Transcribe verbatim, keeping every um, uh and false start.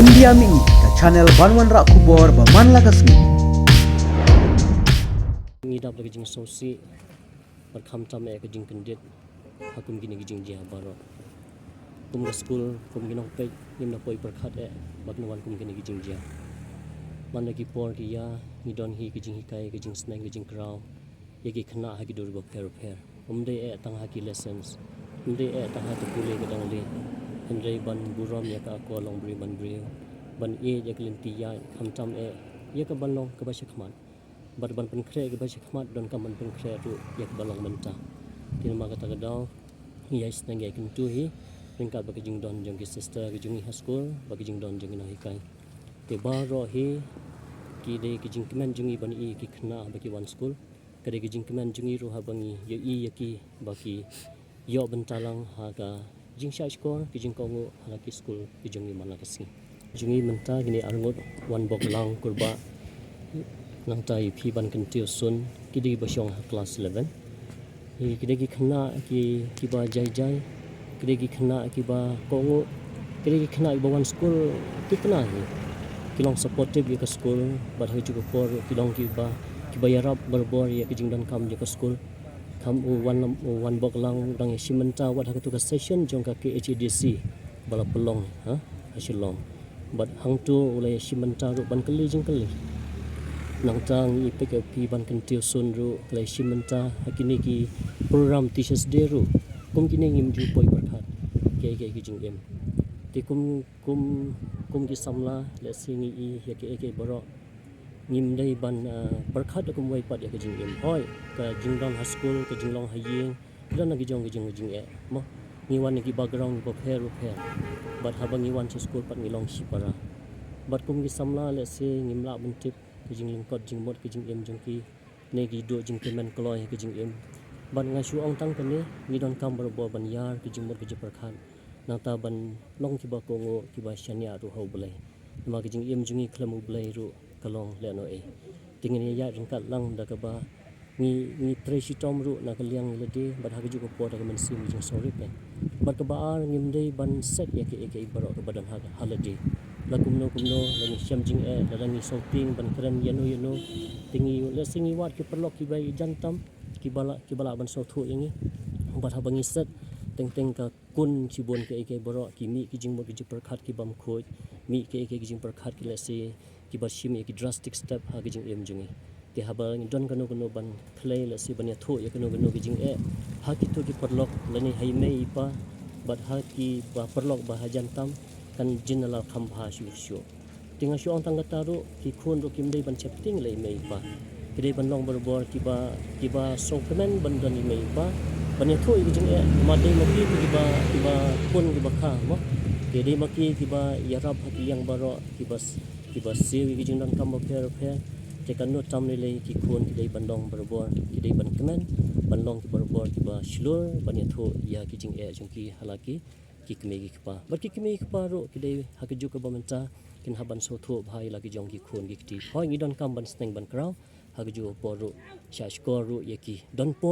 India Mini, ka channel ban wanrah khubor ba man la ka sngi. Ngi dap da ka jingsngewsih bad khamtam eh ka jingkyndit ha kum kine ki jingjia baroh. Kum ka skul, kum ki nongpeit, ngim da poi pyrkhat eh ba kin wan kum kine ki jingjia. Man la ki por ki ïa, ngi don hi ka jinghikai, ka jingsneng, ka jingkraw ïa ki khynnah ha ki dur bapher bapher. Ym dei eh tang ha ki lessons, ym dei eh tang ha ka pule ka dang leh, hynrei ban burom ïa ka akor longbriew manbriew, ban ïeit ïa ka lynti ïaid, khamtam eh ïa ka ban long kaba shakhmat. Bad ban pynkhreh kaba shakhmat, donkam ban pynkhreh ruh ïa kaba long mynta. Te namar kata ka daw, ngi ïai sneng ïai kyntu hi ryngkat bad ka jingdon jong ki sister ka jong ngi ha skul bad ka jingdon jong ki nonghikai. Te baroh hi ki dei ki jingkmen jong ngi ban ïoh ïa ki khynnah ba ki wan skul. Ka dei ka jingkmen jong ngi ruh haba ngi ïohi ïa ki ba ki ïoh bynta lang ha ka jingshah shkor, ka jingkohnguh ha la ki skul ka jong ngi man la ka sngi. Jong ngi mynta kine arngut, Wanbok Lang, Kurbah, nangta ïa phi ban kyntiew Sun, ki dei ba shong ha klas eleven. Ki dei ki khynnah ki, kiba jai jai, ki dei ki khynnah kiba kohnguh, ki dei ki khynnah kiba wan skul thikna hi. Ki long supportive ïa ka skul, bad ha kajuh ka por ki long kiba, kiba ïarap barabor ïa ka jingdonkam jong ka skul. Kham u Wan, u Wanbok Lang u dang ïashim bynta wat ha katu ka session jong ka K H A D C ba la pynlong ha, ha Shillong. Bad hangtu u la ïashim bynta ruh ban kylli jingkylli. Nangta ngi peit ïa phi ban kyntiew Sun ruh ka la ïashim bynta ha kine ki program Teachers Day ruh. Kum kine ngim ju poi pyrkhat kiei kiei ki jingim. Te kum, kum, kum ki samla, lehse ngi ïohi ïa kiei kiei baroh. Ngim dei ban, ah, pyrkhat da kumwei pat ïa ka jingim. Hooid, ka jingdon ha skul, ka jinglong ha ïing, ka don na ki jong ki jong ki jingeh. Mo, ngi wan na ki background kiba pher bapher. Bad haba ngi wan sha skul pat ngi long shipara. Bad kum ki samla, lehse ngim lah ban tip ka jinglyngkot jingmut ka jingim jong ki, ne ki duh jingkmen kloi ha ka jingim. Bad nga shu ong tang kane, ngi donkam barabor ban ïar ka jingmut ka jingpyrkhat. Nangta ban long kiba kohnguh, kiba shaniah ruh ha U Blei. Namar ka jingim jong ngi khlem U Blei ruh ka long lehnohei. Te ngin ïa ïaid ryngkat lang da kaba ngi, ngi trei shitom ruh na ka liang ïa lade, bad ha kajuh ka por da ka mynsiem ka jingsngewrit eh. Bad kaba ar, ngim dei ban set ïa kiei kiei baroh kaba don ha, ha lade. La kumno kumno, la ngi shem jingeh, lada ngi sngewtieng ban kren ïano ïano, te ngi, lehse ngi wad ki paralok kiba ïajan tam, kiba lah, kiba lah ban sngewthuh ïa ngi. Bad haba ngi set teng teng ka kun shibun kiei kiei baroh, ki mih ki jingmut ki jingpyrkhat ki bym khuid, mih kiei kiei ki jingpyrkhat ki, lehse kiba shim ïa ki drastic step ha ka jingim jong ngi. Te haba ngi don kano kano ban khlei, lehse ban ïathuh ïa kano kano ki jingeh ha kito ki paralok lane ha i mei i pa, bad ha kiba paralok ba hajan tam, kan jin na la kham bha shuh shuh. Te nga shu ong tang kata ruh, ki khun ruh kim dei ban sheptieng la i mei i pa. Ki dei ban long barabor kiba, kiba sngewkmen ban don i mei i pa, ban ïathuh ïa ki jingeh, namar dei ma ki kiba, kiba khun kiba kha, mo. Ki dei ma ki kiba ïarap ha ki liang baroh, kiba s-, kiba siew ïa ki jingdonkam bapher bapher. Te kano tam lei lei ki khun ki dei ban long barabor, ki dei ban kmen ban long ki barabor kiba shlur ban ïathuh ïa ki jingeh jong ki ha la ki, ki kmie ki kpa. Bad ki kmie ki kpa ruh ki dei ha kajuh kaba mynta kin hap ban sngewthuh bha ïa la ki jong ki khun ki kti. Hooid, ngi donkam ban sneng ban kraw ha kajuh ka por ruh, shah shkor ruh ïa ki. Don por